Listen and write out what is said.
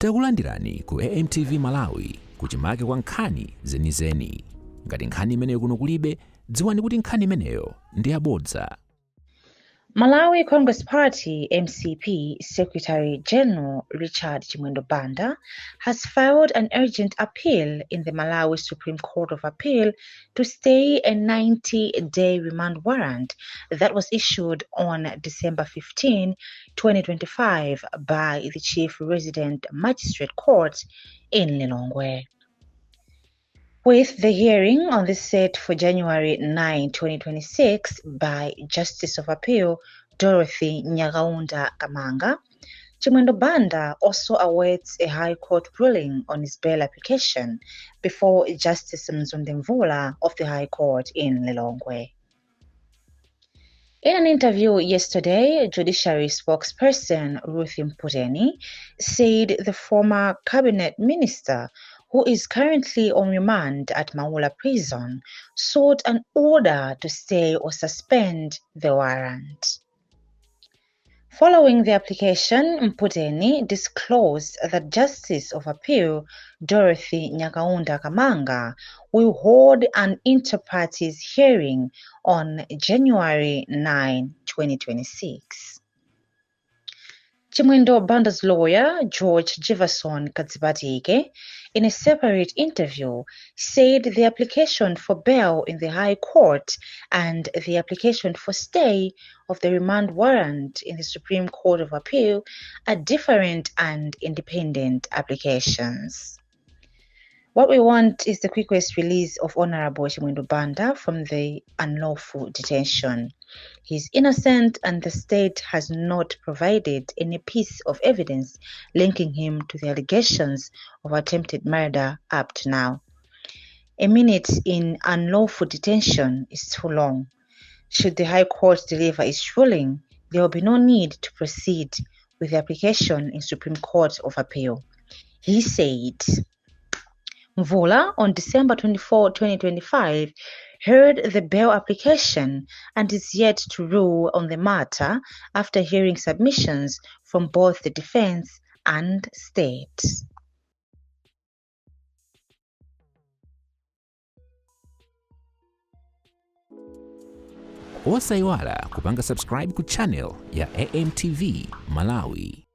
Takulandirani ku AMTV Malawi kuchimake kwa nkhani zenizeni. Ngati nkhani imeneyo kuno kulibe, dziwani kuti nkhani imeneyo ndi yabodza. Malawi Congress Party MCP Secretary General Richard Chimwendo Banda has filed an urgent appeal in the Malawi Supreme Court of Appeal to stay a 90-day remand warrant that was issued on December 15, 2025 by the Chief Resident Magistrate Court in Lilongwe. With the hearing on this set for January 9, 2026 by Justice of Appeal Dorothy Nyakaunda Kamanga, Chimwendo Banda also awaits a High Court ruling on his bail application before Justice Mzonde Mvula of the High Court in Lilongwe. In an interview yesterday, Judiciary spokesperson Ruth Mputeni said the former cabinet minister, who is currently on remand at Maula Prison, sought an order to stay or suspend the warrant. Following the application, Mputeni disclosed that Justice of Appeal Dorothy Nyakaunda Kamanga will hold an inter-parties hearing on January 9, 2026. Chimwendo Banda's lawyer, George Jefferson Kadzibatike, in a separate interview, said the application for bail in the High Court and the application for stay of the remand warrant in the Supreme Court of Appeal are different and independent applications. What we want is the quickest release of Honorable Chimwendo Banda from the unlawful detention. He is innocent and the state has not provided any piece of evidence linking him to the allegations of attempted murder up to now. A minute in unlawful detention is too long. Should the High Court deliver its ruling, there will be no need to proceed with the application in Supreme Court of Appeal. He said. Mvula, on December 24, 2025, heard the bail application and is yet to rule on the matter after hearing submissions from both the defense and state. Osaiwala kupanga subscribe ku channel ya AMTV Malawi.